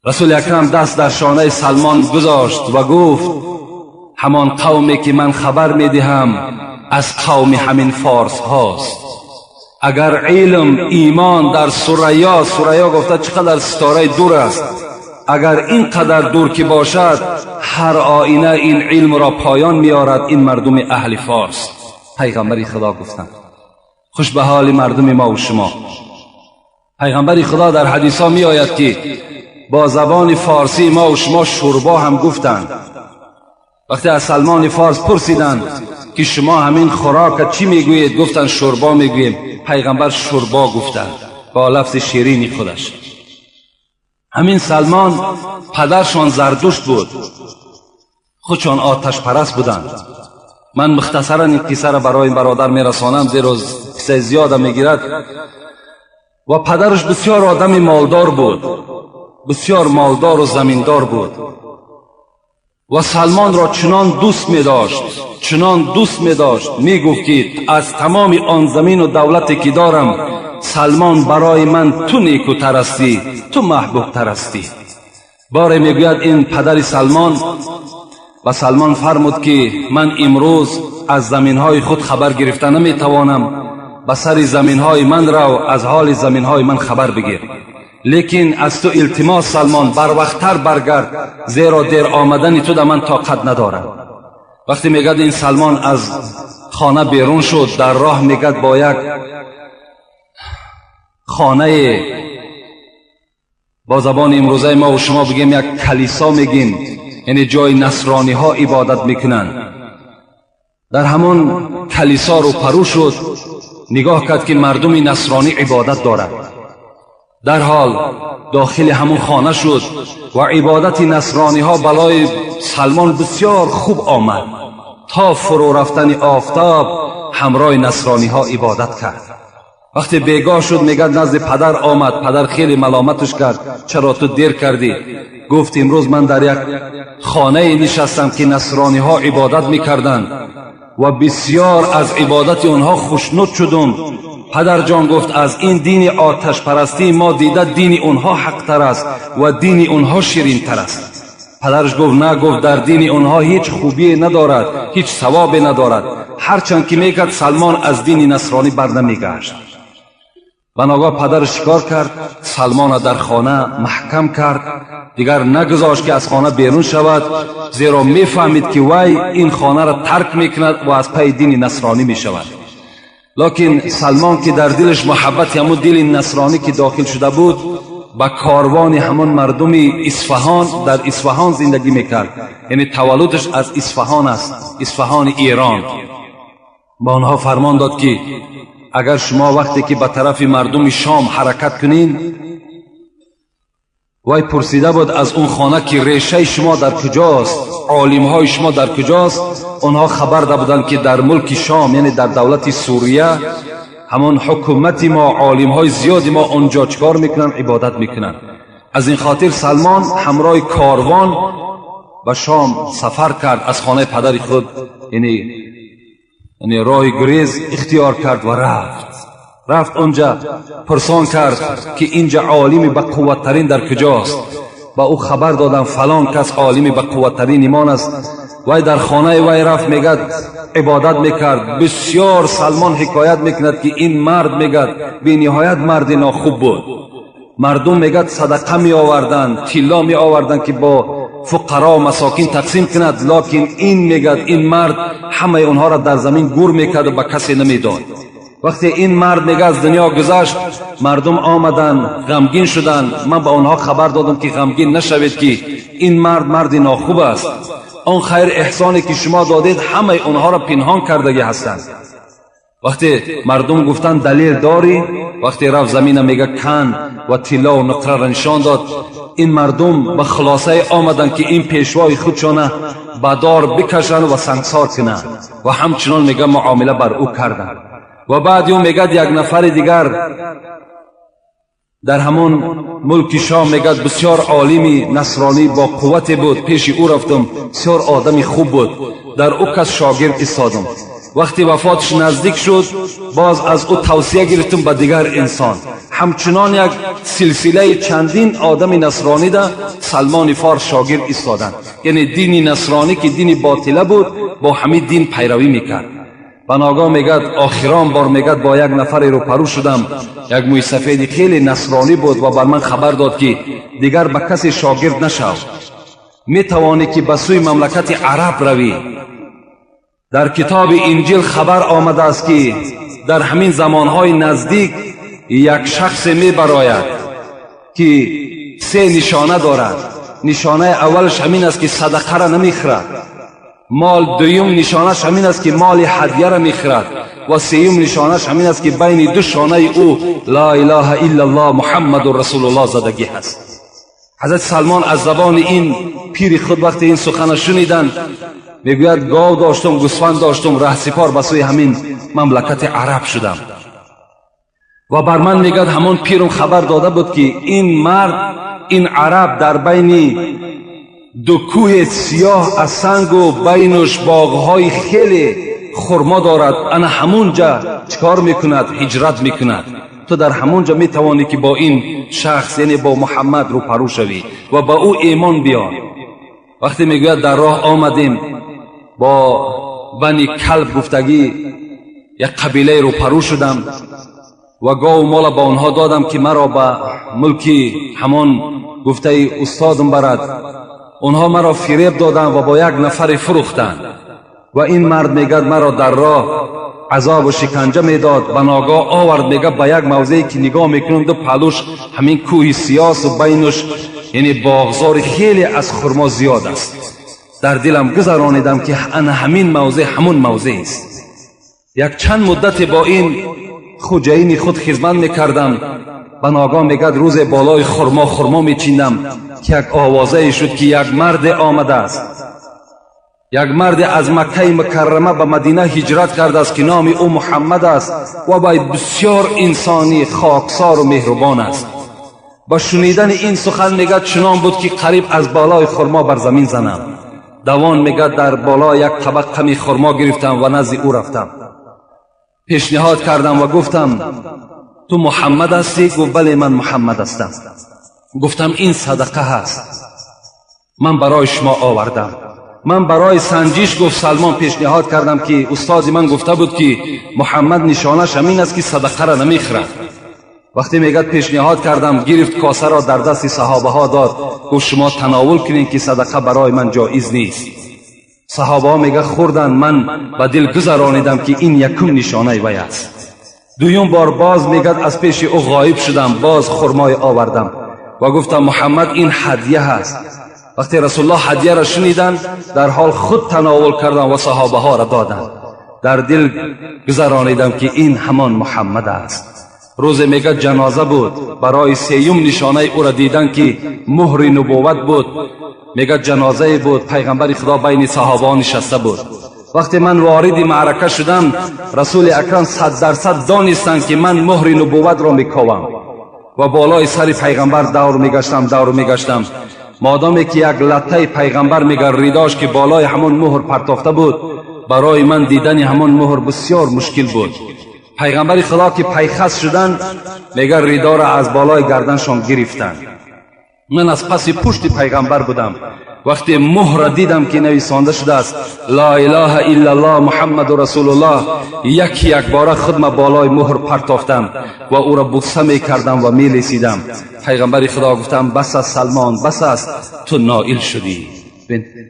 رسول اکرم دست در شانه سلمان گذاشت و گفت همان قومی که من خبر میدهم از قوم همین فارس هاست. اگر علم ایمان در ثریا، ثریا گفته چقدر ستاره دور است، اگر اینقدر دور که باشد هر آینه این علم را پایان میارد این مردم اهل فارس. پیغمبر خدا گفتند خوش به حال مردم ما و شما. پیغمبر خدا در حدیث ها می آید که با زبان فارسی ما و شما شوربا هم گفتند. وقتی از سلمان فارس پرسیدند که شما همین خوراک چی میگویید، گفتند شوربا میگوییم. پیغمبر شوربا گفتند با لفظ شیرینی خودش. همین سلمان پدرشان زردشت بود، خودشان آتش پرست بودند. من مختصرا این قصه را برای این برادر میرسانم، زیرا قصه زیاده میگیرد. و پدرش بسیار آدم مالدار بود، بسیار مالدار و زمیندار بود و سلمان را چنان دوست می داشت، چنان دوست می داشت، می گفت که از تمام آن زمین و دولتی که دارم سلمان برای من تو نیکوتر هستی، تو محبوب تر هستی. باره میگوید این پدر سلمان و سلمان فرمود که من امروز از زمینهای خود خبر گرفته نمیتوانم، به سر زمینهای من رو، از حال زمینهای من خبر بگیر، لیکن از تو التماس سلمان بر وقتتر برگرد، زیرا دیر آمدن تو در من طاقت ندارم. وقتی میگد این سلمان از خانه بیرون شد، در راه میگد با یک خانه، با زبان امروزه ما و شما بگیم یک کلیسا میگیم، یعنی جای نصرانی ها عبادت میکنند، در همان کلیسا رو پرو شد، نگاه کرد که مردم نصرانی عبادت دارند. در حال داخل همون خانه شد و عبادت نصرانی ها بالای سلمان بسیار خوب آمد. تا فرو رفتن آفتاب همراه نصرانی ها عبادت کرد. وقتی بیگاه شد میگه نزد پدر آمد. پدر خیلی ملامتش کرد، چرا تو دیر کردی؟ گفت امروز من در یک خانه نشستم که نصرانی ها عبادت میکردند و بسیار از عبادت آنها خوشنود شدم. پدر جان گفت از این دین آتش پرستی ما دیده دین اونها حق تر است و دین اونها شیرین تر است. پدرش گفت نه، گفت در دین اونها هیچ خوبی ندارد، هیچ ثوابی ندارد. هرچند که میکرد سلمان از دین نصرانی بر نمیگشت. بناگاه پدرش چیکار کرد؟ سلمان در خانه محکم کرد، دیگر نگذاشت که از خانه بیرون شود، زیرا میفهمید که وی این خانه را ترک میکند و از پی دین نصرانی میشود. لکن سلمان که در دلش محبت همون دل نصرانی که داخل شده بود، به کاروان همان مردم اصفهان، در اصفهان زندگی میکرد، یعنی تولدش از اصفهان است، اصفهان ایران، با آنها فرمان داد که اگر شما وقتی که به طرف مردم شام حرکت کنین، وی پرسیده بود از اون خانه که ریشه شما در کجاست، عالم های شما در کجاست؟ آنها خبر داده بودند که در ملک شام، یعنی در دولت سوریه، همان حکومت ما، عالم های زیادی ما اونجا چکار میکنن؟ عبادت میکنن. از این خاطر سلمان همراه کاروان به شام سفر کرد، از خانه پدر خود یعنی راه گریز اختیار کرد و رفت اونجا، پرسان کرد که اینجا عالمی به قوتترین در کجاست؟ با او خبر دادن فلان کس عالمی به قوتترین ایمان است. وی در خانه وی رفت، میگد عبادت میکرد. بسیار سلمان حکایت میکند که این مرد میگد بی نهایت مرد ناخوب بود. مردم میگد صدقه می آوردند، طلا می آوردند که با فقرا و مساکین تقسیم کند، لکن این میگد این مرد همه اونها را در زمین گور میکرد و به کسی نمیداد. وقتی این مرد میگه از دنیا گذشت، مردم آمدن غمگین شدند. من به آنها خبر دادم که غمگین نشوید که این مرد مرد ناخوب است، آن خیر احسانی که شما دادید همه اونها را پنهان کردگی هستند. وقتی مردم گفتند دلیل داری، وقتی رفت زمین میگه کن و طلا و نقره را نشان داد، این مردم به خلاصه آمدند که این پیشوای خودشانه به دار بکشند و سنگسار کنند و همچنان میگه معامله بر او کردند. و بعد او میگد یک نفر دیگر در همون ملک شام میگد بسیار عالمی نصرانی با قوت بود، پیش او رفتم، بسیار آدمی خوب بود، در او کس شاگرد ایستادم. Вақти вафоташ наздик шуд, боз аз ӯ тавсия гирифтам ба дигар инсон. Ҳамчунон як силсилаи чандин одами насронида Салмони Форс шогирд истоданд. Яъне дини насронӣ ки дини ботила буд, бо ҳамин дин пайравӣ мекард. Ба ногоҳ мегӯяд, охирон бор мегӯяд, бо як нафаре рӯпарӯ шудам, як мӯйсафеди хеле насронӣ буд ва бар ман хабар дод, ки дигар ба касе шогирд нашав, метавонӣ ки ба сӯи мамлакати араб равӣ. Дар китоби Инҷил хабар омадааст, ки дар ҳамин замонҳои наздик як шахсе мебарояд, ки се нишона дорад. Нишонаи аввалаш ҳамин аст, ки садақара намехӯрад мол, дуюм нишонаш ҳамин аст, ки моли ҳадияро мехӯрад, ва сеюм нишонаш ҳамин аст, ки байни ду шонаи ӯ «Ла илаҳа иллаллоҳ, Муҳаммадун Расулуллоҳ» задагӣ ҳаст. Ҳазрати Салмон аз забони ин пири худ вақте ин сухана шуниданд, мегӯяд, гов доштум, гӯсфанд доштум, раҳсипор ба сӯи ҳамин мамлакати араб шудам. Ва бар ман, мегӯяд, ҳамон пирум хабар дода буд, ки ин мард, ин араб, дар байни ду кӯҳи сиёҳ аз сангу байнуш боғҳои хеле хурмо дорад, ана ҳамунҷа чӣ кор мекунад? Ҳиҷрат мекунад. Ту дар ҳамунҷа метавонӣ, ки бо ин шахс, яъне бо Муҳаммад, рӯпарӯ шавӣ ва ба ӯ эмон биёр. Вақте, мегӯяд, дар роҳ омадем, бо Бани Калб гуфтагӣ як қабилае рӯпарӯ шудам ва гову мола ба онҳо додам, ки маро ба мулки ҳамон гуфтаи устодам барад. Онҳо маро фиреб доданд ва бо як нафаре фурӯхтанд. Ва ин мард, мегӯяд, маро дар роҳ азобу шиканҷа медод. Ба ногоҳ овард, мегӯяд, ба як мавзее, ки нигоҳ мекунам, ду паҳлӯш ҳамин кӯҳи сиёсу байнуш, яъне, боғзори хеле аз хурмо зиёд аст. Дар дилам гузаронидам, ки ана ҳамин мавзеъ ҳамун мавзеъ аст. Як чанд муддате бо ин хуҷаини худ хизмат мекардам. Ба ногоҳ, мегӯяд, рӯзе болои хурмо хурмо мечиндам, ки як овозае шуд, ки як марде омадааст, як марде аз Маккаи Мукаррама ба Мадина ҳиҷрат кардааст, ки номи ӯ Муҳаммад аст ва вай бисёр инсони хоксору меҳрубон аст. Ба шунидани ин сухан, мегӯяд, чунон буд, ки қариб аз болои хурмо бар замин занам. Давон, мегӯяд, дар боло як табақ қами хурмо гирифтам ва назди ӯ рафтам, пешниҳод кардам ва гуфтам: «Ту Муҳаммад ҳастӣ?» Гуфт: «Бале, ман Муҳаммад ҳастам». Гуфтам: «Ин садақа ҳаст, ман барои шумо овардам». «Ман барои санҷиш, — гуфт Салмон, — пешниҳод кардам, ки устоди ман гуфта буд, ки Муҳаммад нишонаш ҳамин аст, ки садақаро намехӯрад». Вақте, мегӯяд, пешниҳод кардам, гирифт косаро, дар дасти саҳобаҳо дод, гуфт: «Шумо тановул кунед, ки садақа барои ман ҷоиз нест». Саҳобаҳо, мега, хӯрданд. Ман ба дил гузаронидам, ки ин якум нишонаи вай аст. Дуюм бор боз, мегӯяд, аз пеши ӯ ғоиб шудам, боз хурмой овардам ва гуфтам: «Муҳаммад, ин ҳадя ҳаст». Вақте Расулуллоҳ ҳадияро шуниданд, дар ҳол худ тановул карданд ва саҳобаҳоро доданд. Дар дил гузаронидам, ки ин ҳамон Муҳаммад аст. Рӯзе, мегӯяд, ҷаноза буд. Барои сеюм нишонаи ӯро дидан, ки муҳри нубувват буд, мегӯяд, ҷанозае буд, пайғамбари Худо байни саҳобаҳо нишаста буд. Вақте ман вориди маърака шудам, Расули Акрам 100% донистанд, ки ман муҳри нубувватро мековам, ва болои сари пайғамбар давр мегаштам, давр мегаштам, модоме ки як латтаи пайғамбар, мегар, ридош, ки болои ҳамон муҳр партофта буд, барои ман дидани ҳамон муҳр бисёр мушкил буд. Пайғамбари Худо ки пайхас шуданд, мегар, ридоро аз болои гарданшон гирифтанд. Ман аз паси пушти пайғамбар будам. Вақте муҳра дидам, ки нависонда шудааст «Ла илаҳа иллаллоҳ, Муҳаммаду Расулуллоҳ», яки якбора худма болои муҳр партофтам ва ӯро буса мекардам ва мелесидам. Пайғамбари Худо гуфтам: «Бас аст, Салмон, бас аст, ту ноил шудӣ».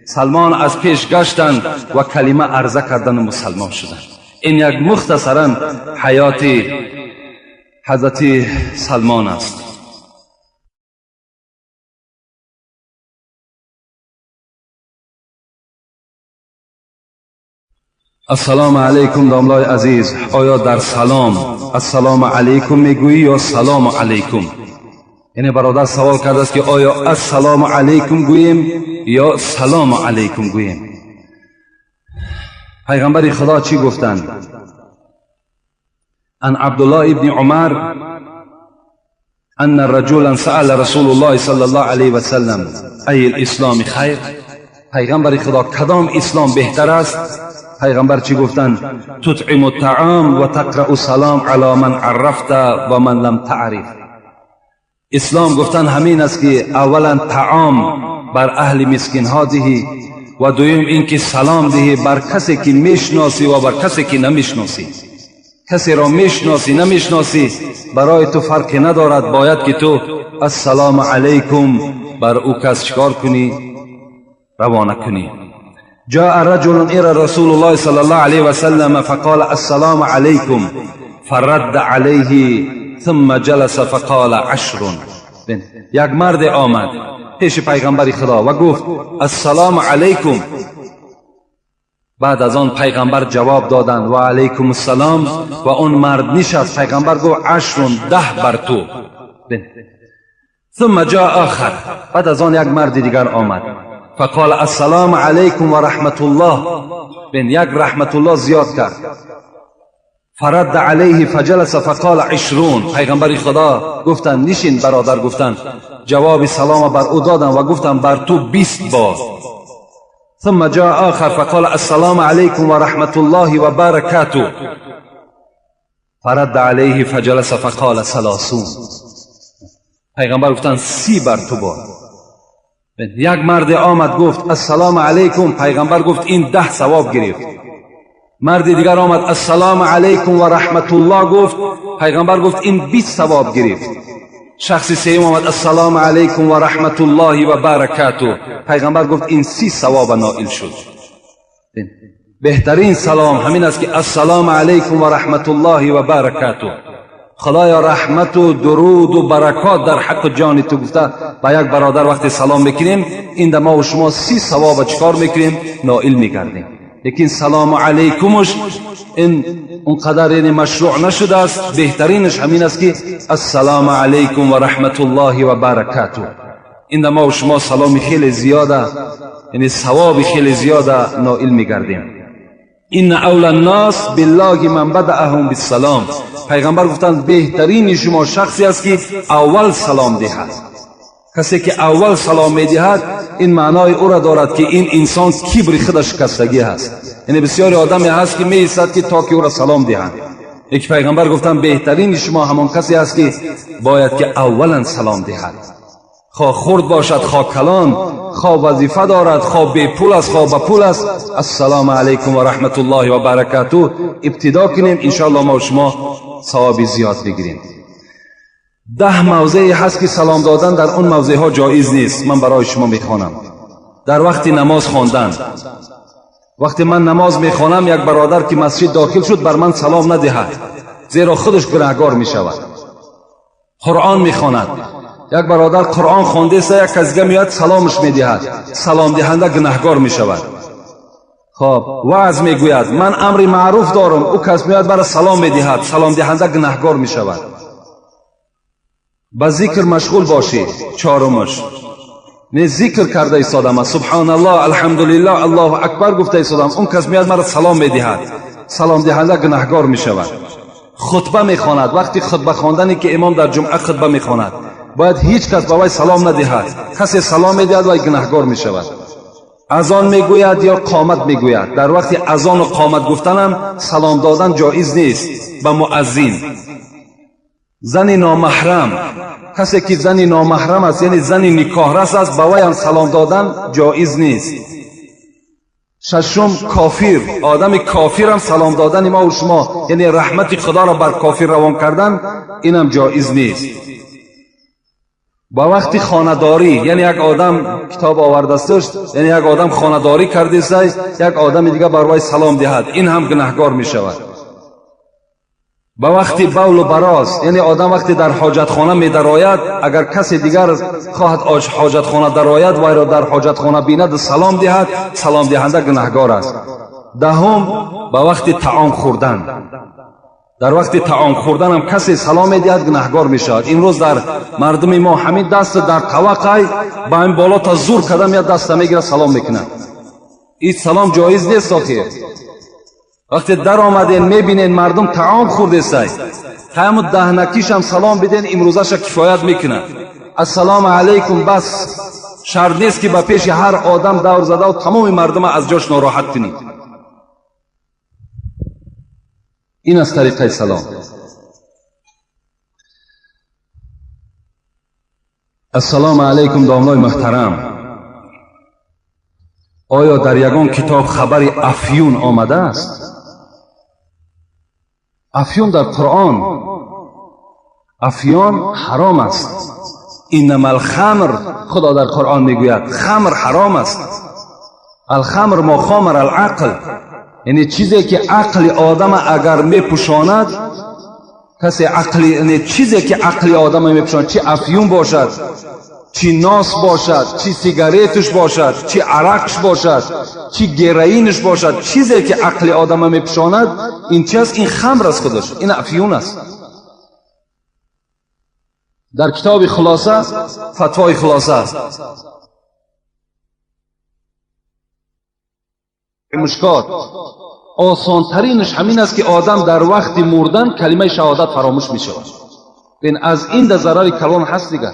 Салмон аз пеш гаштанд ва калима арза кардану мусалмон шуданд. Ин як мухтасаран ҳаёти ҳазрати Салмон аст. Ассалому алайкум, домлои азиз. Оё дар салом «Ассалому алайкум» мегӯӣ ё «Салому алайкум»? Яъне бародар савол кардааст, ки оё «Ассалому алайкум» гӯем ё «Салому алайкум» гӯем? Пайғамбари Худо чӣ гуфтанд? Ан Абдуллоҳ ибни Умар أن رجلا سأل رسول الله صلى الله عليه وسلم أي الإسلام خير. Пайғамбари Худо, кадом ислом беҳтар аст? Пайғамбар чӣ гуфтанд? تطعم الطعام وتقرأ السلام على من عرفت ومن لم تعرف. Ислом, гуфтанд, ҳамин аст, ки аввалан таом бар аҳли мискинҳо диҳӣ ва дуюм ин ки салом диҳӣ бар касе ки мешиносӣ ва бар касе ки намешиносӣ. Касеро мешиносӣ, намешиносӣ, барои ту фарқе надорад, бояд ки ту ассалому алайкум бар ӯ кас чикор кунӣ? Равона кунӣ. جاء رجل إلى رسول الله صلى الله عليه وسلم فقال السلام عليكم، فرد عليه ثم جلس فقال عشر. یک مرد آمد پیش پیغمبر خدا و گفت السلام علیکم. بعد از آن پیغمبر جواب دادند و علیکم السلام و اون مرد نشست. پیغمبر گفت عشر، 10 بر تو. ثم جاء آخر. بعد از آن یک مرد دیگر آمد، فقال السلام علیکم و رحمت الله. بین، یک رحمت الله زیاد کرد. فرد علیه فجلس فقال 20. پیغمبر خدا گفتند نشین برادر. گفتند، جواب سلام بر او دادند و گفتند بر تو 20 بار. ثم جاء آخر فقال السلام عليكم ورحمة الله وبركاته، فرد عليه فجلس فقال 30. پیغمبر گفتند 30 بر تو باد. یک مرد آمد، گفت السلام علیکم. پیغمبر گفت این 10 ثواب گرفت. مرد دیگر آمد، السلام علیکم و رحمت الله گفت. پیغمبر گفت این 20 ثواب گرفت. شخص سوم آمد، السلام علیکم و رحمت الله و برکاته. پیغمبر گفت این 30 ثواب نائل شد. بهترین سلام همین است که السلام علیکم و رحمت الله و برکاته. خدایا رحمت و درود و برکات در حق جان تو گفته با یک برادر وقتی سلام میکنیم، این ما و شما 30 ثواب چکار میکنیم؟ نائل میگردیم. لیکن سلام علیکمش این اونقدر یعنی مشروع نشده است. بهترینش همین است که السلام علیکم و رحمت الله و برکاته. این ما و شما سلام خیلی زیاده، یعنی ثواب خیلی زیاده نائل میگردیم. إن أولى الناس بالله من بدأهم بالسلام. پیغمبر گفتند بهترین شما شخصی است که اول سلام دهد. کسی که اول سلام میدهد، این معنای او را دارد که این انسان کبر خودش شکستگی هست. یعنی بسیاری آدمی هست که میایستد که تا که او را سلام دهند. یک پیغمبر گفتند بهترین شما همان کسی است که باید که اولا سلام دهد، خواه خرد باشد، خواه کلان، خواه وظیفه دارد، خواه بی پول است، خواه با پول است. السلام علیکم و رحمت الله و برکاته ابتدا کنیم، انشاءالله ما و شما ثواب زیاد بگیریم. 10 موضعی هست که سلام دادن در اون موضع ها جایز نیست. من برای شما میخوانم. در وقت نماز خواندن، وقتی من نماز میخوانم، یک برادر که مسجد داخل شد، بر من سلام ندهد، زیرا خودش گناهگار میشود. قرآن میخواند، یک برادر قرآن خوانده است، یک کس دیگه میاد سلامش میدهد، سلام دهنده گناهگار میشود. خب، وعظ میگوید، من امر معروف دارم، او کس میاد برای سلام میدهد، سلام دهنده گناهگار میشود. به ذکر مشغول باشی. چهارمش، نه ذکر کرده ایستادم، سبحان الله، الحمدلله، الله اکبر گفته ایستادم، اون کس میاد مرا سلام میدهد، سلام دهنده گناهگار میشود. خطبه میخواند، وقتی خطبه خواندنی که امام در جمعه خطبه میخواند، باید هیچ کس به وی سلام ندهد. کسی سلام میدهد، وی گناهگار میشود. اذان میگوید یا قامت میگوید، در وقتی اذان و قامت گفتنم سلام دادن جایز نیست به مؤذن. زن نامحرم، کسی که زن نامحرم است، یعنی زن نکاح رس است، به وی هم سلام دادن جایز نیست. ششم، کافر. آدم کافر هم سلام دادن ما و شما، یعنی رحمت خدا را بر کافر روان کردن، اینم جایز نیست. با وقتی خانه‌داری، یعنی یک آدم کتاب آورده است، یعنی یک آدم خانه‌داری کرده است، یک آدم دیگه بر وی سلام دهد، این هم گناهگار می شود. با وقتی بول و براز، یعنی آدم وقتی در حاجتخانه می درآید، اگر کسی دیگر خواهد حاجتخانه درآید، وی را در حاجتخانه بیند، سلام دهد، سلام دهنده گناهگار است. دهم، با وقتی طعام خوردن. در وقتی طعام خوردن هم کسی سلام میدهد، گناهگار میشود. امروز در مردم ما همین دست در طبقای با این بالا تا زور کردم یا دست میگیره، سلام میکنه. این سلام جایز نیست آخر. وقتی در آمدین، میبینین مردم طعام خورده سای، همون دهنکیش هم سلام بدین، امروزش کفایت میکنه. السلام علیکم بس، شرط نیست که به پیش هر آدم دور زده و تمام مردم از جاش ناراحت کنی. این از طریقه سلام. السلام علیکم داملای محترم. آیا در یگان کتاب خبر افیون آمده است؟ افیون در قرآن، افیون حرام است. انما الخمر، خدا در قرآن میگوید خمر حرام است. الخمر ما خامر العقل، یعنی چیزی که عقل آدم اگر میپوشاند، کسی عقل، یعنی چیزی که عقل آدم میپوشاند، چی افیون باشد، چی ناس باشد، چی سیگارتش باشد، چی عرقش باشد، چی گرینش باشد، چیزی که عقل آدم میپوشاند، این چی است؟ این خمر است خودش، این افیون است. در کتاب خلاصه، فتوای خلاصه است، مشکات، آسانترینش همین است که آدم در وقت مردن کلمه شهادت فراموش می شود. این از این در ضرر کلان هست دیگر.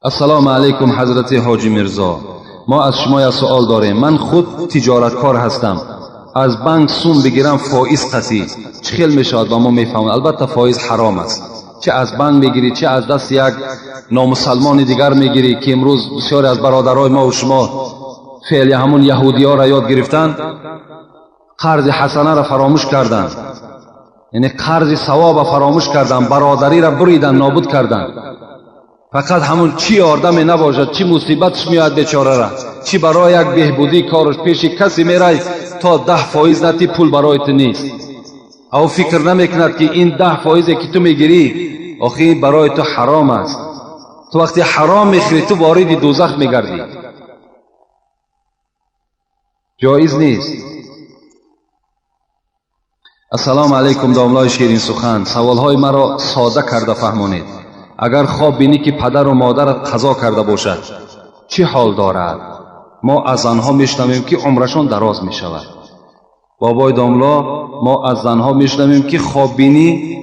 السلام علیکم حضرت حاجی میرزا، ما از شما یک سوال داریم. من خود تجارتکار هستم، از بانک سوم بگیرم فائز قطعی چه خیل میشود؟ با ما میفهمم البته فائز حرام است، چه از بانک میگیری چه از دست یک نامسلمان دیگر میگیری که امروز بسیاری از برادرای ما و شما فعل همون یهودی ها را یاد گرفتن، قرض حسنه را فراموش کردن، یعنی قرض ثواب فراموش کردن، برادری را بریدن، نابود کردن. فقط همون چی آدم نباشد، چی مصیبتش میاد بیچاره را، چی برای یک بهبودی کارش پیش کسی میرای تا 10 فایز نتی پول برای تو نیست. او فکر نمیکند که این 10 فایزی که تو میگیری آخه برای تو حرام است. تو وقتی حرام میخوری تو وارد دوزخ میگردی، جایز نیست. السلام علیکم داملای شیرین سخن، سوالهای مرا ساده کرده فهمانید. اگر خواب بینی که پدر و مادرت قضا کرده باشد چه حال دارد؟ ما از آنها میشنویم که عمرشان دراز میشود. بابای داملا، ما از زنها میشنویم که خواب بینی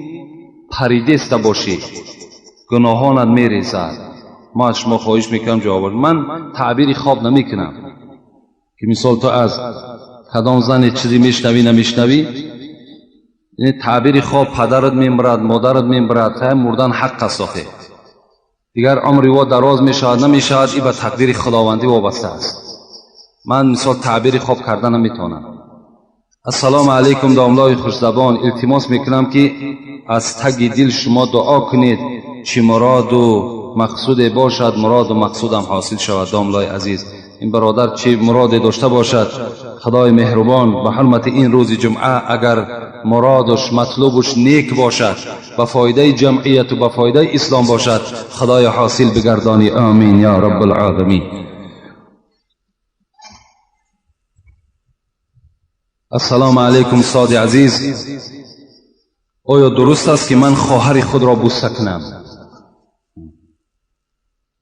پریدسته باشی گناهانت میریزد. ما از شما خواهش میکنم جواب. من تعبیر خواب نمیکنم که مثال تو از کدام زن چیزی میشنوی نمیشنوی، یعنی تعبیر خواب پدرت میمرد مادرت میمرد، مردن حق است آخه. دیگر عمر او دراز میشود نمیشود، این به تقدیر خداوندی وابسته است. من مثال تعبیر خواب کردن نمیتونم. السلام علیکم داملای خوشزبان، التماس میکنم که از تگ دل شما دعا کنید چی مراد و مقصود باشد، مراد و مقصودم حاصل شود. داملای عزیز، این برادر چی مراد داشته باشد، خدای مهربان به حرمت این روز جمعه اگر مرادش مطلوبش نیک باشد، به فایده جمعیت و به فایده اسلام باشد، خدای حاصل بگردانی. آمین یا رب العالمین. السلام علیکم استاد عزیز، آیا درست است که من خواهر خود را بوسه کنم؟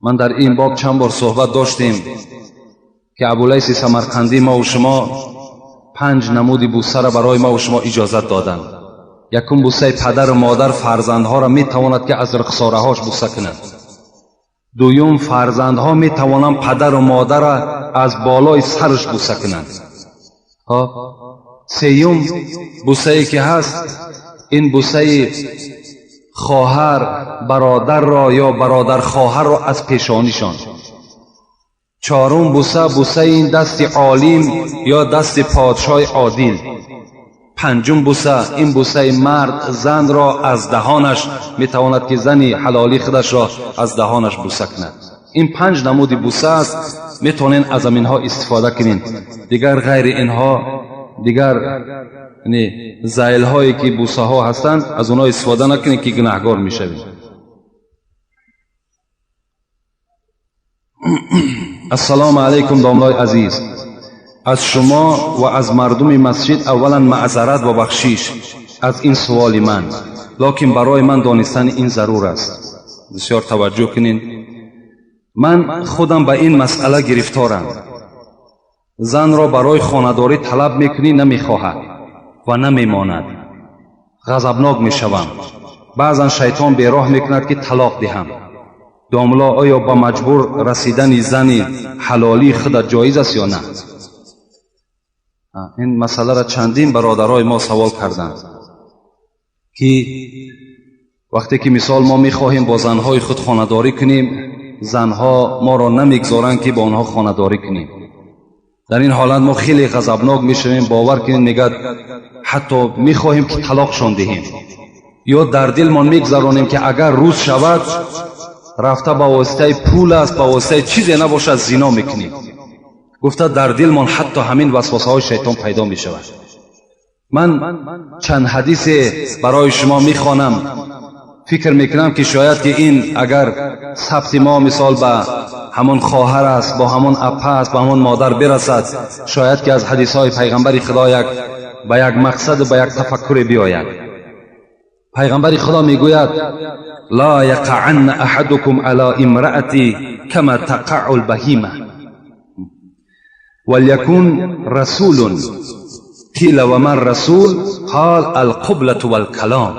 من در این باب چند بار صحبت داشتیم که ابولیث سمرقندی ما و شما 5 نمود بوسه را برای ما و شما اجازت دادند. یکم بوسه پدر و مادر فرزندها را می تواند که از رخساره هاش بوسه کنند. دوم فرزندها می توانند پدر و مادر را از بالای سرش بوسه کنند. سیوم بوسه ای که هست، این بوسه خواهر برادر را یا برادر خواهر را از پیشانیشان. چهارم بوسه، بوسه این دست عالم یا دست پادشاه عادل. پنجم بوسه، این بوسه مرد زن را از دهانش میتواند که زنی حلالی خودش را از دهانش بوسه کند. این 5 نمود بوسه است، میتونین از اینها استفاده کنین. دیگر غیر اینها، دیگر یعنی زایل هایی که بوسه ها هستند از اونها استفاده نکنین که گناهگار میشوین. السلام علیکم داملای عزیز، از شما و از مردم مسجد اولا معذرت و بخشش از این سوال من، لکن برای من دانستن این ضرور است. بسیار توجه کنین. من خودم به این مسئله گرفتارم. زن را برای خانه‌داری طلب میکنی نمیخواهد و نمیماند، غضبناک میشوم. بعضا شیطان بیراه میکند که طلاق دهم. داملا آیا با مجبور رسیدن زن حلالی خود جایز است یا نه؟ Ин масъаларо чандин бародарои мо савол карданд, ки вақте ки мисол мо мехоҳем бо занҳои худ хонадорӣ кунем, занҳо моро намегузоранд, ки бо онҳо хонадорӣ кунем. Дар ин ҳолат мо хеле ғазабнок мешавем, бовар кунед, мегӯяд, ҳатто мехоҳем, ки талоқшон диҳем, ё дар дилмон мегузаронем, ки агар рӯз шавад, рафта ба воситаи пул аст, ба воситаи чизе набошад, зино мекунем гуфта, дар дилмон ҳатто ҳамин васвасаҳои шайтон пайдо мешавад. Ман чанд ҳадисе барои шумо мехонам. Фикр мекунам, ки шояд ки ин агар сабти мо мисол ба ҳамон хоҳар аст, бо ҳамон апа аст, ба ҳамон модар бирасад, шояд ки аз ҳадисҳои пайғамбари Худо як ба як мақсаду ба як тафаккуре биёяд. Пайғамбари Худо мегӯяд: «Ла яқаанна аҳадукум ала имраати кама тақаъу лбаҳима валякун расулун. Қила ва ман расул? Қол алқублату валкалом».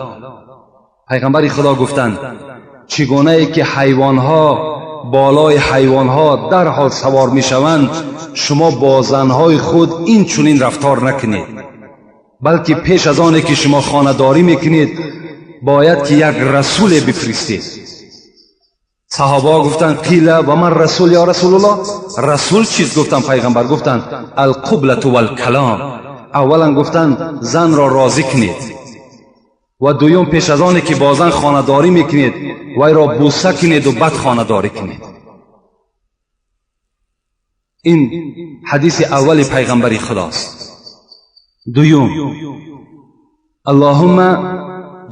Пайғамбари Худо гуфтанд: чӣ гунае ки ҳайвонҳо болои ҳайвонҳо дарҳол савор мешаванд, шумо бо занҳои худ ин чунин рафтор накунед, балки пеш аз оне ки шумо хонадорӣ мекунед, бояд ки як расуле бифиристед. Саҳобаҳо гуфтанд: «Қила ва ман расул, ё Расулуллоҳ?» Расул чиз? Гуфтанд, пайғамбар гуфтанд: «Алқублату валкалом». Аввалан, гуфтанд, занро розӣ кунед ва дуюм, пеш аз оне ки бо зан хонадорӣ мекунед, вайро бӯса кунеду баъд хонадорӣ кунед. Ин ҳадиси аввали пайғамбари Худост. Дуюм: «Аллоҳумма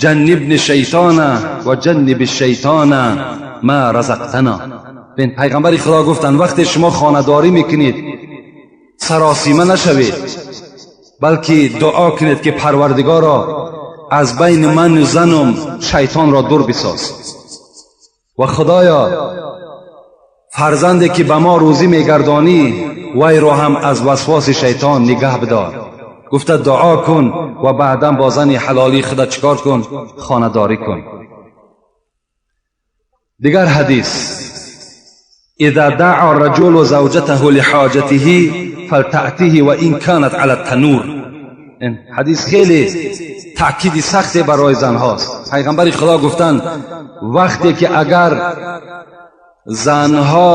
ҷаннибни шайтона ва ҷанниби шайтона ма разақтана». Бин, пайғамбари Худо гуфтанд: вақте шумо хонадорӣ мекунед, саросима нашавед, балки дуо кунед, ки Парвардигоро, аз байни ману занум шайтонро дур бисоз ва Худоё, фарзанде ки ба мо рӯзӣ мегардонӣ, вайро ҳам аз васвоси шайтон нигаҳ бидор гуфта дуо кун ва баъдан бо зани ҳалолии худа чӣ кор кун? Хонадорӣ кун. Дигар ҳадис: «إذا دعا الرجل زوجته لحاجته فلتأته وإن كانت على التنور». این حدیث خیلی تأکیدی سختی برای زنهاست. پیغمبر خدا گفتند: وقتی که اگر زنها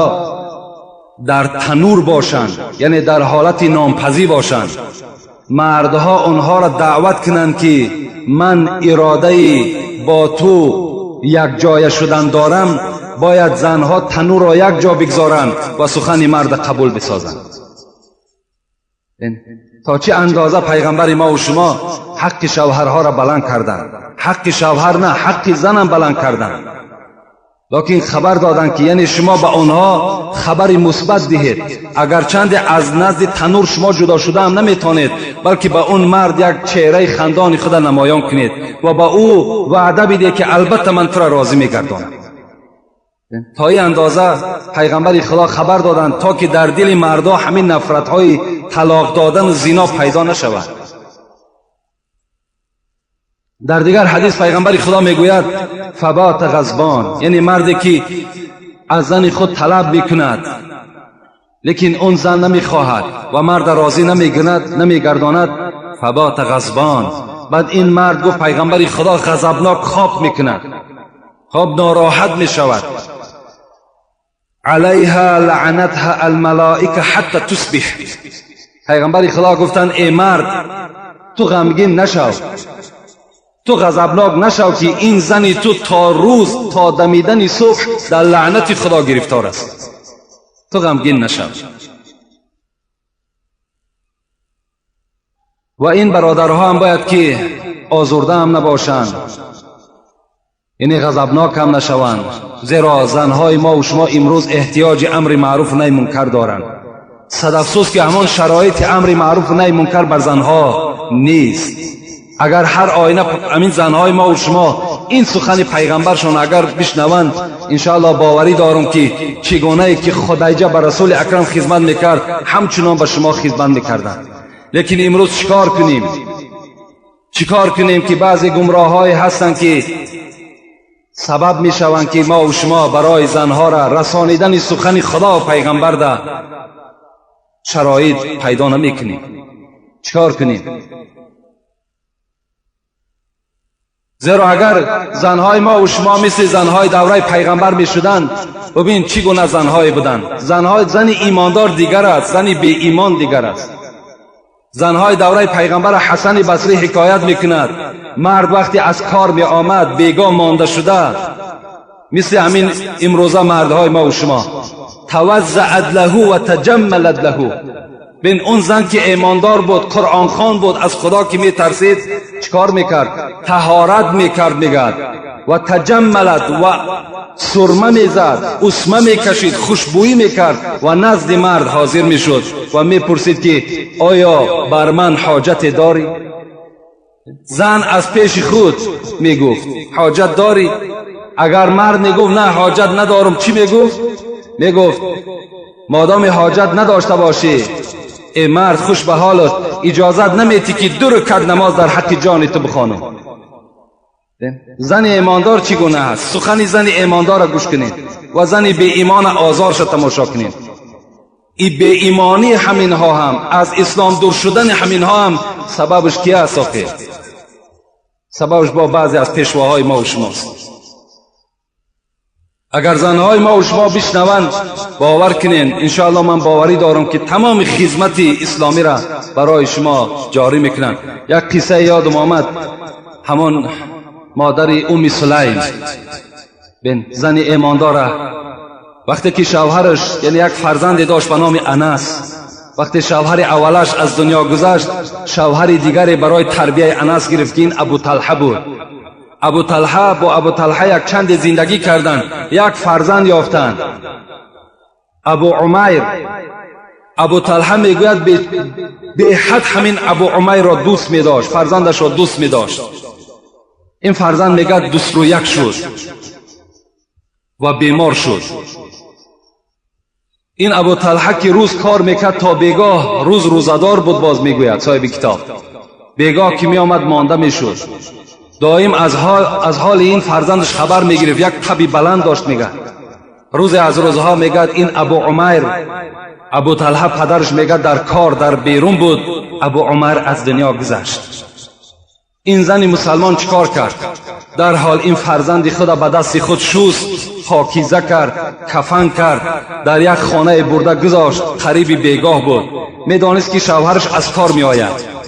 در تنور باشند، یعنی در حالت نانپزی باشند، مردها آنها را دعوت کنند که من اراده با تو یک جای شدن دارم، باید زنها تنور را یک جا بگذارند و سخن مرد قبول بسازند. تا چه اندازه پیغمبر ما و شما حق شوهرها را بلند کردند. حق شوهر نه، حق زنم بلند کردند، لکن خبر دادند که یعنی شما به آنها خبر مثبت دهید، اگرچند از نزد تنور شما جدا شده هم نمیتونید، بلکه به اون مرد یک چهره خندان خود نمایان کنید و به او وعده بدید که البته من تو را راضی میگردانم. تا این اندازه پیغمبر خدا خبر دادند تا که در دل مردا همین نفرت های طلاق دادن و زنا پیدا نشود. در دیگر حدیث پیغمبر خدا میگوید: «فبات غضبان». یعنی مردی که از زن خود طلب میکند، لیکن اون زن نمیخواهد و مرد راضی نمیگرداند، فبات غضبان. بعد این مرد، گفت پیغمبر خدا، غضبناک خواب میکند، خواب ناراحت میشود. «علیها لعنتها الملائکه حتی تصبح». پیغمبر خدا گفتند: ای مرد، تو غمگین نشو، تو غضبناک نشو که این زنی تو تا روز، تا دمیدن صبح در لعنت خدا گرفتار است. تو غمگین نشو. و این برادرها هم باید که آزرده هم نباشند، یعنی غضبناک هم نشوند، زیرا زنهای ما و شما امروز احتیاج امر معروف و نهی منکر دارند. صد افسوس که همان شرایط امر معروف و نهی منکر بر زنها نیست. اگر هر آینه همین زنهای ما و شما این سخن پیغمبرشان اگر بشنوند، انشاءالله باوری دارم که چگونه که خدیجه به رسول اکرم خدمت میکرد، همچنان به شما خدمت میکردند. لیکن امروز چیکار کنیم؟ چیکار کنیم که بعضی گمراه هستند که سبب میشوند که ما و شما برای زنها را رسانیدن سخن خدا و پیغمبر ده شرایط پیدا نمیکنیم. چیکار کنیم؟ زیرا اگر زنهای ما و شما مثل زنهای دوره پیغمبر می شدند، ببین چی گونه زنهای بودند. زنهای زن ایماندار دیگر است، زن بی ایمان دیگر است. زنهای دوره پیغمبر حسن بصری حکایت میکند، مرد وقتی از کار می آمد بیگاه مانده شده، مثل همین امروزه مردهای ما و شما، توزعت له و تجملت له. بین اون زن که ایماندار بود، قرآن خوان بود، از خدا که میترسید، چیکار میکرد؟ طهارت میکرد میگد و تجملت و سرمه میزد، اسمه میکشید، خوشبویی میکرد و نزد مرد حاضر میشد و میپرسید که آیا بر من حاجت داری؟ زن از پیش خود میگفت حاجت داری؟ اگر مرد میگفت نه حاجت ندارم، چی میگفت؟ میگفت مادام حاجت نداشته باشی ای مرد، خوش به حالت، اجازت نمیتی که 2 رکعت نماز در حق جان تو بخوانم. زن ایماندار چگونه است؟ سخن زن ایماندار را گوش کنید و زن بی ایمان آزارش تماشا کنید. ای بی ایمانی همینها هم، از اسلام دور شدن همینها هم سببش کی است؟ آخه سببش با بعضی از پیشواهای ما و شماست. اگر زنهای ما و شما بشنوند، باور کنین انشاءالله من باوری دارم که تمام خدمت اسلامی را برای شما جاری میکنن. یک قصه یادم آمد، همان مادر ام سلیم، بین زن ایمانداره، وقتی که شوهرش، یعنی یک فرزند داشت به نام انس، وقتی شوهر اولش از دنیا گذشت، شوهر دیگری برای تربیه انس گرفت که این ابو طلحه بود. ابو طلحه با ابو طلحه یک چند زندگی کردند، یک فرزند یافتند، ابو عمیر. ابو طلحه میگوید به حد همین ابو عمیر را دوست می داشت، فرزندش را دوست می داشت. این فرزند میگه 21 شد و بیمار شد. این ابو طلحه که روز کار میکرد تا بیگاه، روز روزدار بود، باز میگوید صاحب کتاب، بیگاه که میآمد مانده میشد، دائم از حال این فرزندش خبر میگرفت. یک تبی بلند داشت. میگه روز از روزها میگه این ابو عمیر، ابو طلحه پدرش میگه در کار در بیرون بود، ابو عمر از دنیا گذشت. این زن مسلمان چیکار کرد؟ در حال این فرزند خود به دست خود شست، پاکیزه کرد، کفن کرد، در یک خانه برده گذاشت. قریب بیگاه بود، میدانست که شوهرش از کار میآید.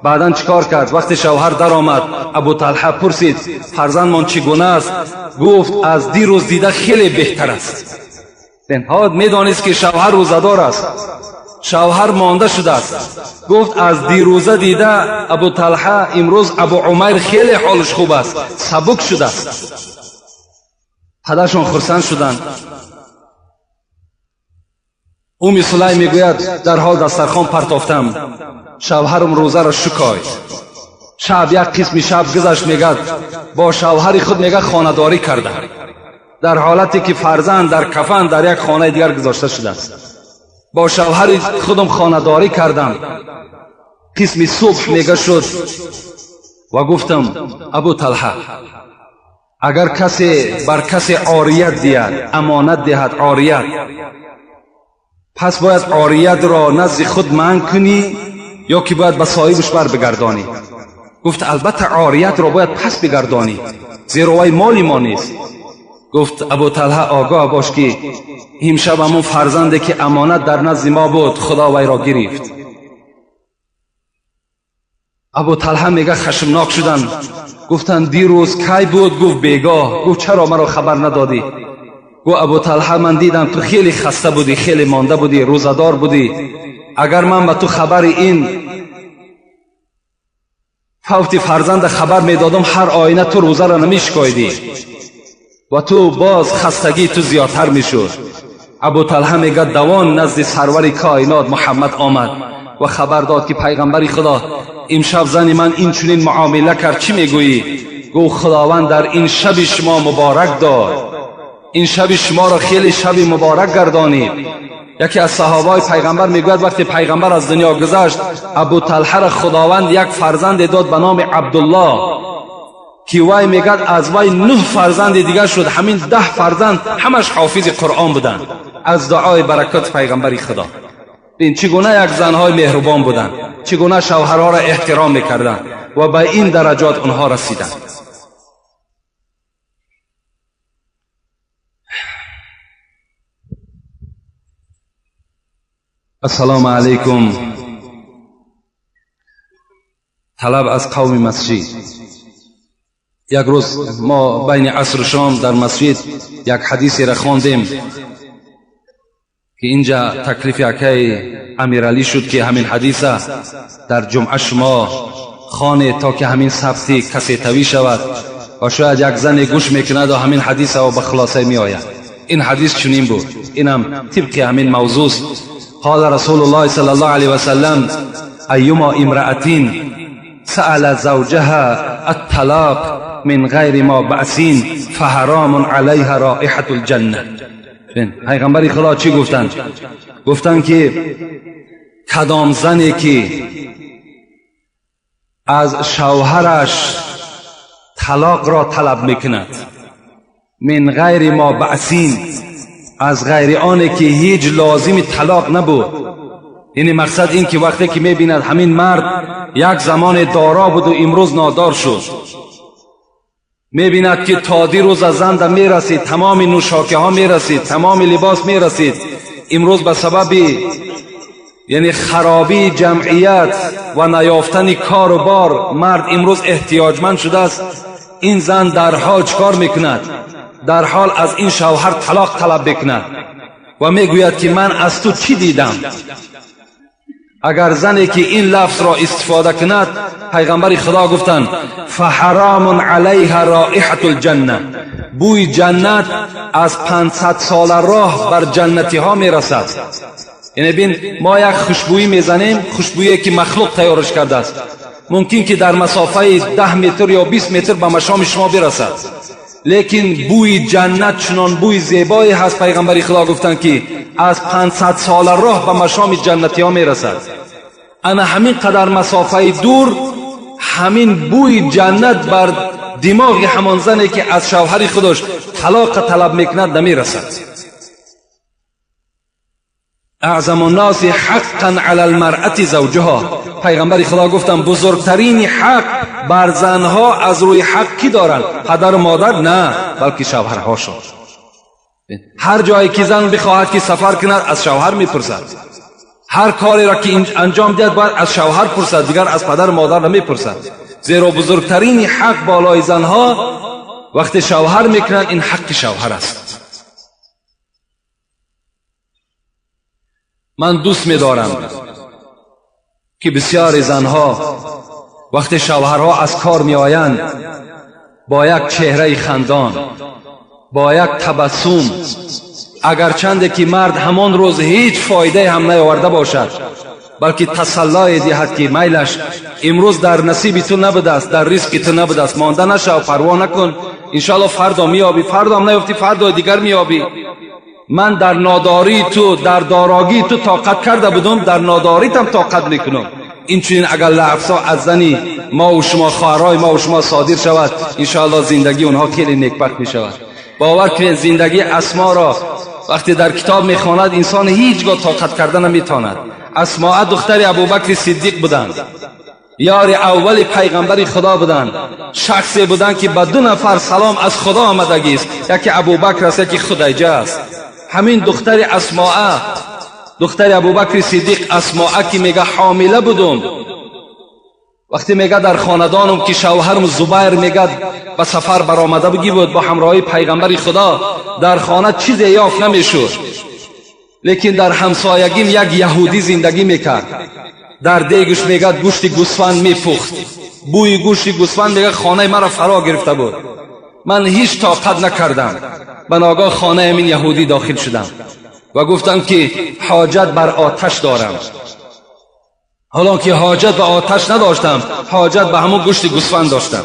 بعدا چیکار کرد؟ وقتی شوهر در آمد، ابو طلحه پرسید فرزندمان چگونه است؟ گفت از دیروز دیده خیلی بهتر است. میدانست که شوهر روزدار است، شوهر مانده شده است. گفت از دیروزه دیده ابو طلحه امروز ابو عمیر خیلی حالش خوب است، سبک شده است. پدرشان خرسند شدند. ام سلیم میگوید در حال دسترخوان پرتافتم، شوهرم روزه را شکای. شب یک قسم شب گذشت، میگد با شوهر خود میگه خانه‌داری کرده، در حالتی که فرزند در کفن در یک خانه دیگر گذاشته شده است. با شوهر خودم خانه‌داری کردم. قسم صبح میگه شد و گفتم ابو طلحه اگر کسی بر کسی عاریت دهد، امانت دهد عاریت، پس باید عاریت را نزد خود منع کنی یا که باید به صاحبش بر بگردانی؟ گفت البته عاریت را باید پس بگردانی، زیرا وی مال ما نیست. گفت ابو طلحه آگاه باش که امشب همون فرزنده که امانت در نزد ما بود، خدا وی را گرفت. ابو طلحه میگه خشمناک شدن، گفتن دیروز کی بود؟ گفت بیگاه. گفت چرا مرا خبر ندادی؟ گفت ابو طلحه من دیدم تو خیلی خسته بودی، خیلی مانده بودی، روزدار بودی، اگر من به تو خبر این فوت فرزند خبر میدادم، هر آینه تو روزه را نمیشکایدی و تو باز خستگی تو زیادتر میشد. ابو طلحه میگه دوان نزد سرور کائنات محمد آمد و خبر داد که پیغمبر خدا امشب زن من این چنین معامله کرد، چی میگویی؟ گفت خداوند در این شب شما مبارک داد، این شب شما را خیلی شب مبارک گردانید. یکی از صحابای پیغمبر میگوید وقتی پیغمبر از دنیا گذشت، ابو طلحه را خداوند یک فرزند داد به نام عبدالله که وی میگد از وی 9 فرزند دیگر شد، همین 10 فرزند همش حافظ قرآن بودند از دعای برکت پیغمبر خدا. Бин чӣ гуна як занҳои меҳрубон буданд, чӣ гуна шавҳарҳоро эҳтиром мекарданд ва ба ин дараҷот онҳо расиданд. Ассалому алайкум. Талаб аз қавми масҷид. Як рӯз мо байни асру шом дар масҷид як ҳадисеро хондем ки инҷа таклифи акаи Амиралӣ шуд ки ҳамин ҳадиса дар ҷумъа шумо хонед то ки ҳамин сабти касетавӣ шавад ва шояд як зане гӯш мекунаду ҳамин ҳадиса ба хулоса меояд. Ин ҳадис чунин буд, инам тибқи ҳамин мавзӯст. قال رسول الله صلى الله عليه وسلم أيما امرأة سأل زوجها الطلاق من غير ما بأس فحرام عليها رائحة الجنة. پیغمبر خدا چی گفتند؟ گفتند که کدام زنی که از شوهرش طلاق را طلب میکند، من غیر ما بأس، از غیر آنه که هیچ لازم طلاق نبود. یعنی مقصد این که وقتی که میبیند همین مرد یک زمان دارا بود و امروز نادار شد، میبیند که تا دیروز از زن میرسید، تمام نوشاکه ها میرسید، تمام لباس میرسید، امروز به سبب یعنی خرابی جمعیت و نیافتن کار و بار مرد امروز احتیاجمند شده است. این زن در حال چکار میکند؟ در حال از این شوهر طلاق طلب بکند و میگوید که من از تو چی دیدم؟ اگر زنی که این لفظ را استفاده کند، پیغمبر خدا گفتند فحرام علیها رائحة الجنه، بوی جنت از 500 سال راه بر جنتی ها میرسد. یعنی بین ما یک خوشبویی میزنیم، خوشبویی که مخلوق تیارش کرده است، ممکن که در مسافه 10 متر یا 20 متر به مشام شما برسد، لیکن بوی جنت چنان بوی زیبایی هست، پیغمبر خدا گفتند که از 500 سال راه به مشام جنتی ها میرسد. انا همین قدر مسافه دور همین بوی جنت بر دماغ همان زنی که از شوهر خودش طلاق طلب میکند نمیرسد. اعظم الناس حقا علی المرأة زوجها، پیغمبر خدا گفتم بزرگترین حق بر زنها از روی حق کی دارند؟ پدر و مادر نه، بلکه شوهرهاشون. هر جایی که زن بخواهد که سفر کند از شوهر میپرسد، هر کاری را که انجام دهد باید از شوهر پرسد، دیگر از پدر و مادر نمیپرسد. زیرا بزرگترین حق بالای زنها وقتی شوهر میکنند این حق شوهر است. من دوست می‌دارم که بسیاری زنها وقتی شوهرها از کار میآیند با یک چهره خندان، با یک تبسم، اگرچند که مرد همان روز هیچ فایده هم نیاورده باشد، بلکه تسلای دهد که میلش امروز در نصیب تو نبوده است، در ریسک تو نبوده است، مانده نشو، پروا نکن، انشاءالله فردا میابی، فردا هم نیافتی فردا دیگر میابی. من در ناداری تو، در داراگی تو طاقت کرده بودم، در ناداریتم طاقت میکنم. این چنین اگر لفظا از زنی ما و شما، خواهرای ما و شما صادر شود، انشاءالله زندگی اونها خیلی نیکبخت میشود. باور کنید زندگی اسما را وقتی در کتاب میخواند انسان هیچگاه طاقت کرده نمیتواند. اسماء دختر ابوبکر صدیق بودند، یار اول پیغمبر خدا بودند، شخصی بودند که به 2 نفر سلام از خدا آمدگی است، یکی ابوبکر است، یکی خدیجه است. همین دختر اسماء، دختر ابوبکر صدیق اسماء که میگه حامله بودم، وقتی میگه در خاندانم که شوهرم زبیر میگه به سفر برآمده بگی بود با همراهی پیغمبر خدا، در خانه چیزی یافت نمیشد، لیکن در همسایگیم یک یهودی زندگی میکرد، در دیگش میگه گوشت گوسفند میپخت، بوی گوشت گوسفند میگه خانه مرا فرا گرفته بود، من هیچ طاقت نکردم، به ناگاه خانه این یهودی داخل شدم و گفتم که حاجت بر آتش دارم، حالا که حاجت به آتش نداشتم، حاجت به همون گوشت گوسفند داشتم.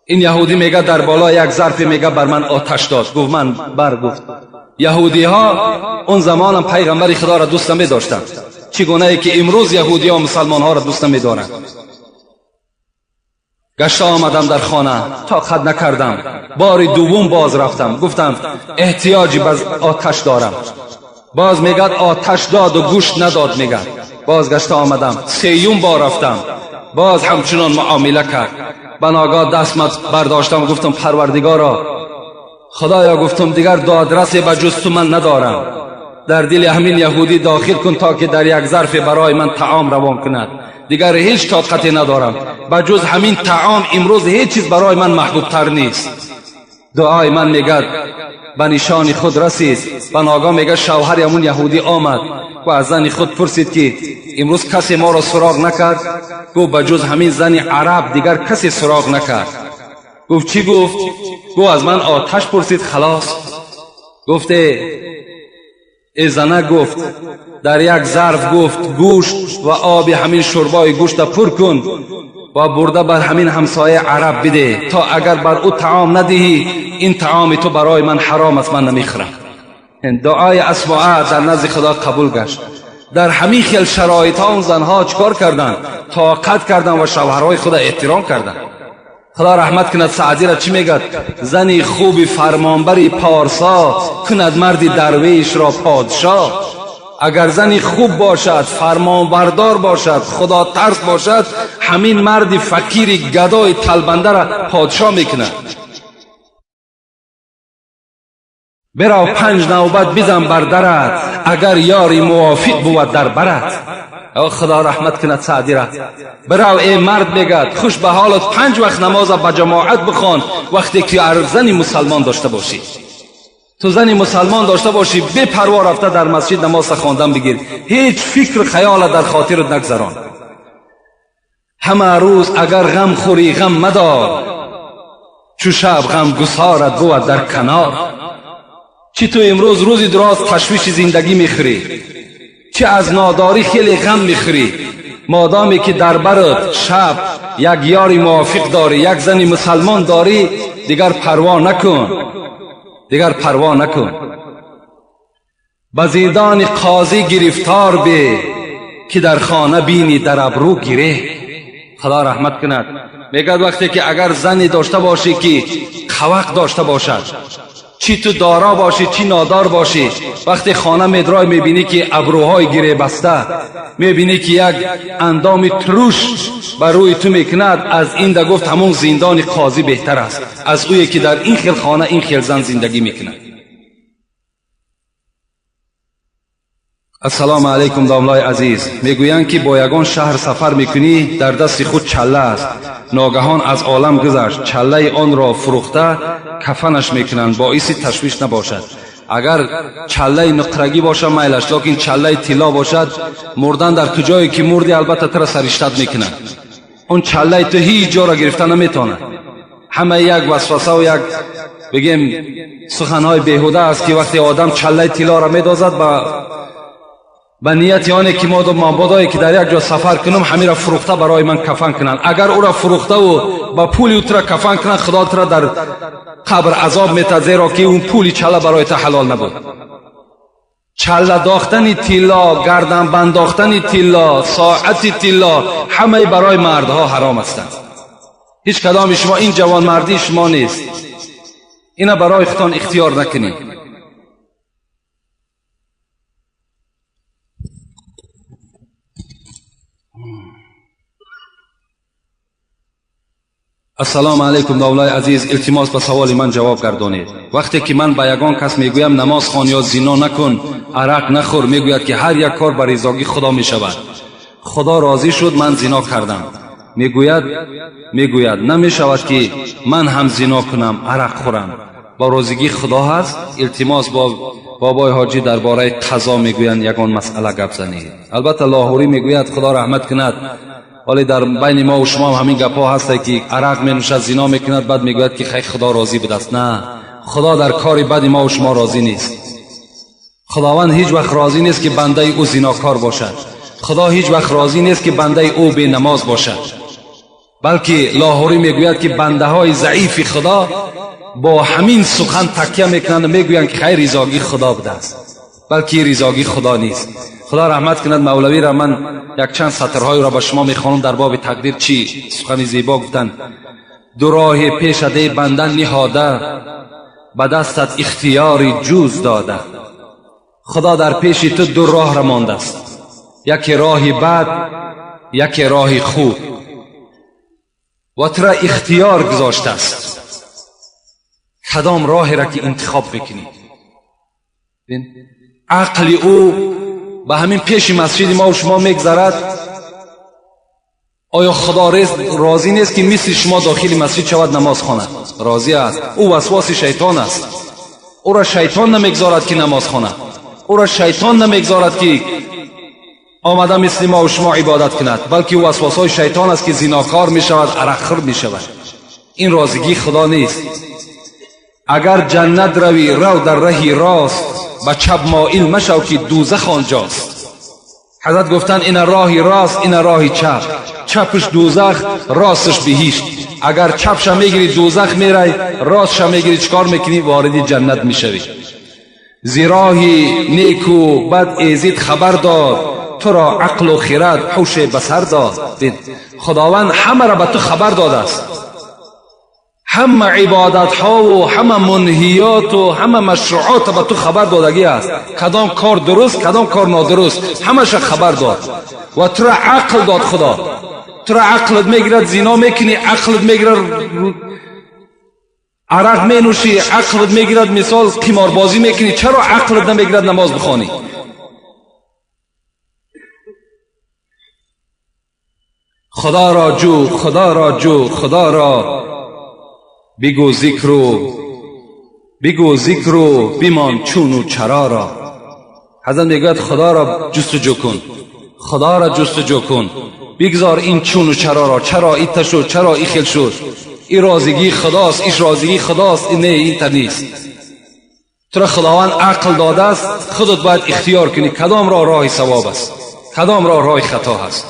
این یهودی میگه در بالا یک ظرف میگه بر من آتش داد، گفت من بر گفت. یهودی ها اون زمانم پیغمبر خدا را دوست نمی داشتند، چگونه ای که امروز یهودی ها مسلمان ها را دوست نمی دارند. گشت آمدم در خانه، طاقت نکردم، بار دوم باز رفتم، گفتم احتیاجی به آتش دارم. باز میگد آتش داد و گوشت نداد. میگد بازگشت آمدم، سیوم بار رفتم، باز همچنان معامله کرد. بناگاه دست برداشتم و گفتم پروردگارا، خدایا، گفتم دیگر دادرسی به جز تو من ندارم، در دل همین یهودی داخل کن تا که در یک ظرف برای من طعام روان کند. دیگر هیچ طاقتی ندارم، به جز همین طعام امروز هیچ چیز برای من محبوب تر نیست. دعای من میگد به نشان خود رسید. بناگاه میگه شوهر همون یهودی آمد و از زن خود پرسید که امروز کسی ما را سراغ نکرد؟ گفت به جز همین زن عرب دیگر کسی سراغ نکرد. گفت چی گفت؟ گفت از من آتش پرسید خلاص. گفت ای زنه، گفت در یک ظرف گفت گوشت و آب همین شربای گوشت پر کن و برده بر همین همسایه عرب بده تا اگر بر او طعام ندهی این طعام تو برای من حرام است، من نمیخورم. دعای اسماء در نزد خدا قبول گشت. در همین خیل شرایط ها اون زنها چکار کردند؟ طاقت کردند و شوهرهای خود احترام کردند. خدا رحمت کند سعدی را، چی میگد؟ زنی خوبی فرمانبری پارسا، کند مردی درویش را پادشاه. اگر زنی خوب باشد، فرمانبردار باشد، خدا ترس باشد، همین مرد فقیر گدای تلبنده را پادشاه میکند. برو 5 نوبت بزن بر درت، اگر یاری موافق بود در برت. او خدا رحمت کند سعدی را. برو ای مرد، میگد خوش به حالت، 5 وقت نماز با جماعت بخوان وقتی که زنی مسلمان داشته باشی. تو زنی مسلمان داشته باشی، بی پروا رفته در مسجد نماز خواندن بگیر، هیچ فکر خیال در خاطرت نگذران. همه روز اگر غم خوری غم مدار، چو شب غم گسارت بود در کنار. چی تو امروز روزی دراز تشویش زندگی میخوری، چی از ناداری خیلی غم میخوری، مادامی که در برت شب یک یاری موافق داری، یک زنی مسلمان داری، دیگر پروا نکن، دیگر پروا نکن. به زندان قاضی گرفتار بی، که در خانه بینی در ابرو گیره. خدا رحمت کند. میگد وقتی که اگر زنی داشته باشی که قوق داشته باشد، چی تو دارا باشی چی نادار باشی، وقتی خانه میدرای میبینی که ابروهای گیره بسته، میبینی که یک اندام تروش بر روی تو میکند، از این ده گفت همون زندان قاضی بهتر است از اوی که در این خیل خانه این خیل زن زندگی میکند. السلام علیکم داملای عزیز. میگویند که با یگان شهر سفر میکنی، در دست خود چله است، ناگهان از عالم گذشت، چله آن را فروخته کفنش میکنند، باعث تشویش نباشد. اگر چله نقرگی باشد میلش، لیکن چله طلا باشد مردن در کجایی که مردی البته تر سرشتت میکنند. اون چله تو هیچ جا را گرفته نمیتواند. همه یک وسوسه و یک بگیم سخنهای بیهوده است که وقتی آدم چله طلا را میدازد با نیت آنه که ما مابادایی که در یک جا سفر کنم همین را فروخته برای من کفن کنند. اگر او را فروخته و با پولی او را کفن کنند، خدا را در قبر عذاب میتد، زیرا که اون پولی چله برای تا حلال نبود. چله داختن طلا، گردن بنداختن طلا، ساعت طلا، همه برای مردها حرام هستند. هیچ کدام شما این جوان مردی شما نیست، اینا برای خودتان اختیار نکنید. السلام علیکم داولای عزیز، التماس به سوال من جواب گردانید. وقتی که من به یگان کس میگویم نماز خوان یا زنا نکن، عرق نخور، میگوید که هر یک کار بر رضاگی خدا میشود. خدا راضی شد من زنا کردم. میگوید نمیشود که من هم زنا کنم، عرق خورم، با رازگی خدا هست. التماس با بابای حاجی درباره قضا میگویند یگان مسئله گپ زنید. البته لاهوری میگوید خدا رحمت کند، ولی در بین ما و شما هم همین گپا هست که عرق می نوشد، زنا میکند، بعد میگوید که خیر خدا راضی بوده است. نه، خدا در کار بد ما و شما راضی نیست. خداوند هیچ وقت راضی نیست که بنده او زناکار باشد. خدا هیچ وقت راضی نیست که بنده او بی نماز باشد. بلکه لاهوری میگوید که بنده های ضعیف خدا با همین سخن تکیه میکنند و میگویند که خیر رضاگی خدا بوده است، بلکه رضاگی خدا نیست. خدا رحمت کند مولوی را. من یک چند سطرهای را به شما میخوانم در باب تقدیر چی سخن زیبا گفتند. دو راه پیش ای بنده نهاده، به دستت اختیاری جوز داده. Худо дар пеши ту ду роҳ را монда аст, яке роҳи бад, яке роҳи хуб, ва тура ихтиёр гузоштааст, кадом роҳеро ки интихоб мекунӣ. Ақли ӯ ба ҳамин пеши масҷиди мо шумо мегзарад. Оё Худо розӣ нест ки мисли шумо дохили масҷид шавад, намоз хонад? Розӣ аст. Ӯ васвоси шайтон аст. Ӯро шайтон намегзорад ки намоз хонад, ӯро шайтон намегзорад ки омада мисли мо шумо ибодат кунад, балки ӯ васвосҳои шайтон аст ки зинокор мешавад, арақхӯр мешавад. Ин розигии Худо нест. Агар ҷаннат равӣ, рав дар раҳи рост, ба чап моил машав ки дӯзах онҷост. Ҳазрат гуфтанд: ина роҳи рост, ина роҳи чап. Чапш дӯзах, ростш биҳишт. Агар чапша мегирӣ, дӯзах мерай, ростша мегирӣ, чикор мекунӣ? Вориди ҷаннат мешавӣ. Зи роҳи неку бад эзид хабар дод, туро ақлу хирад ҳуше ба сар дод. Худованд ҳамаро ба ту хабар додааст. Ҳама ибодатҳову ҳама мунҳиёту ҳама машруъотро ба ту хабар додагӣ аст. Кадом кор дуруст, кадом кор нодуруст, ҳамаша хабар дод ва туро ақл дод. Худо туро ақлат мегирад, зино мекунӣ, ақлат мегирад, арақ менӯшӣ, ақлат мегирад, мисол, қиморбозӣ мекунӣ. Чаро ақлат намегирад намоз бихонӣ? Худоро ҷӯ, Худоро ҷӯ, Худоро бигӯ зикру, бигӯ зикру бимон чуну чароро. Ҳазрат мегӯяд: Худоро ҷустуҷӯ кун, Худоро ҷустуҷӯ кун, бигзор ин чуну чароро. Чаро ита шуд, чаро и хел шуд? Ин розигии Худост, иш розигии Худост, не, инта нест. Туро Худованд ақл додааст, худат бояд ихтиёр кунӣ кадом роҳ роҳи савоб аст, кадом роҳ роҳи хато ҳаст.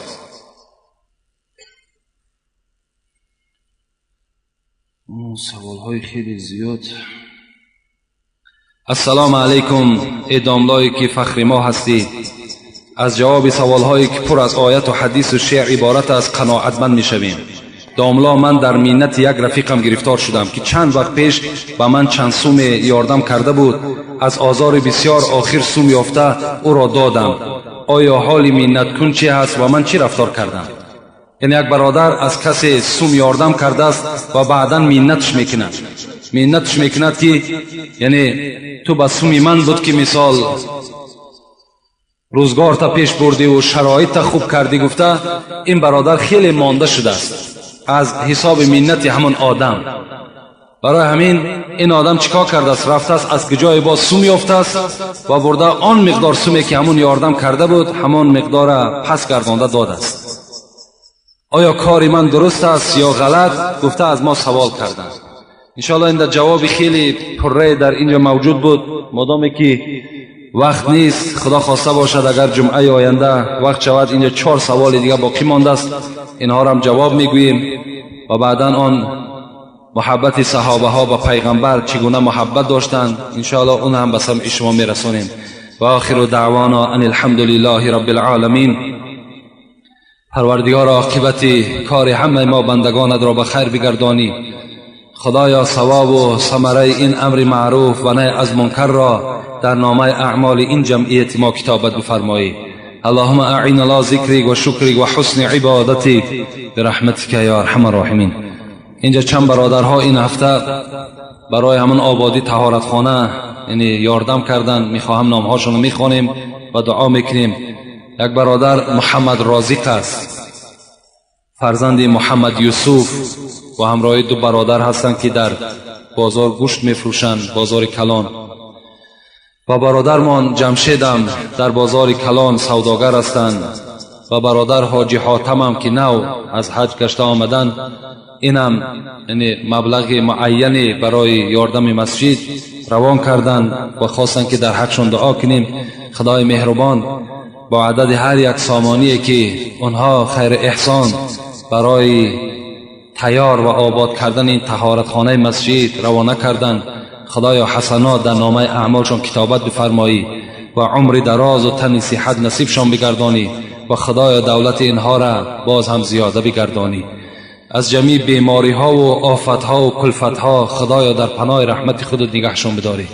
Саволҳои хеле зиёд. Ассалому алайкум, э домлое ки фахри мо ҳастӣ. Аз ҷавоби саволҳое ки пур аз ояту ҳадису шеър иборат аст, қаноатманд мешавем. Домло, ман дар миннати як рафиқам гирифтор шудам, ки чанд вақт пеш ба ман чанд суме ёрдам карда буд. Аз озори бисёр охир сум ёфта ӯро додам. Оё ҳоли миннаткун чӣ ҳаст ва ман чӣ рафтор кардам? Яъне як бародар аз касе сум ёрдам кардааст ва баъдан миннатш мекунад, миннатш мекунад ки яъне ту ба суми ман буд ки мисол рӯзгорта пеш бурдиву шароитта хуб кардӣ гуфта. Ин бародар хеле монда шудааст аз ҳисоби миннати ҳамон одам. Барои ҳамин ин одам чӣ кор кардааст? Рафтааст, аз куҷое боз сум ёфтааст ва бурда он миқдор суме ки ҳамон ёрдам карда буд, ҳамон миқдора пас гардонда додааст. Оё кори ман дуруст аст ё ғалат гуфта аз мо савол карданд. Иншоалло ин дар ҷавоби хеле пуррае дар инҷо мавҷуд буд. Модоме ки вақт нест, Худо хоста бошад, агар ҷумъаи оянда вақт шавад, инҷо 4 саволи дига боқӣ мондааст, инҳоро ҷавоб мегӯем ва баъдан он муҳаббати саҳобаҳо ба пайғамбар чӣ гуна муҳаббат доштанд, иншоалло он ҳам ба самъи шумо мерасонем. Ва охиру даъвона ан алҳамду лиллаҳи рабби алъоламин. Парвардигор, оқибати кори ҳамаи мо бандагонатро ба хайр бигардонӣ. Худоё, савобу самараи ин амри маъруф ва наҳй аз мункарро дар номаи аъмоли ин ҷамъияти мо китобат бифармоӣ. Аллоҳума аъина ала зикрик ва шукрик ва ҳусни ибодатик бирахматика ё арҳама роҳимин. Инҷа чанд бародарҳо ин ҳафта барои ҳамон ободӣ таҳоратхона яъне ёрдам карданд. Мехоҳам номҳошонро мехонем ва дуо мекунем. Як бародар Муҳаммад Розиқ аст, фарзанди Муҳаммад Юсуф, ва ҳамроҳи ду бародар ҳастанд ки дар бозор гӯшт мефурӯшанд, бозори калон. Ва бародармон Ҷамшедам дар бозори калон савдогар ҳастанд. Ва бародар Ҳоҷи Ҳотамам ки нав аз ҳаҷ гашта омаданд, инам яъне маблағи муайяне барои ёрдами масҷид равон карданд ва хостанд ки дар ҳақшон дуо кунем. Худои меҳрубон бо адади ҳар як сомоние ки онҳо хайр эҳсон барои тайёр ва обод кардани ин таҳоратхонаи масҷид равона карданд, Худоё ҳасанот дар номаи аъмолшон китобат бифармоӣ ва умри дарозу тани сиҳат насибшон бигардонӣ ва Худоё давлати инҳоро боз ҳам зиёда бигардонӣ. Аз ҷамеи бемориҳову офатҳову кулфатҳо Худоё дар паноҳи раҳмати худат нигаҳшон бидорӣ.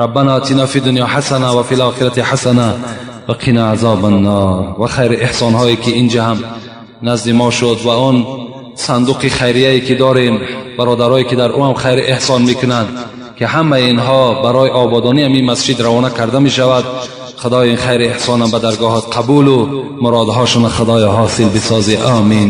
ربنا آتنا في الدنيا حسنة وفي الآخرة حسنة وقنا عذاب النار. و خیر احسان هایی که اینجا هم نزد ما شد و آن صندوق خیریه که داریم، برادرایی که در او هم خیر احسان میکنند که همه اینها برای آبادانی همین مسجد روانه کرده می شود. خدای این خیر احسان به درگاهات قبول و مرادهاشون خدای حاصل بسازی. آمین.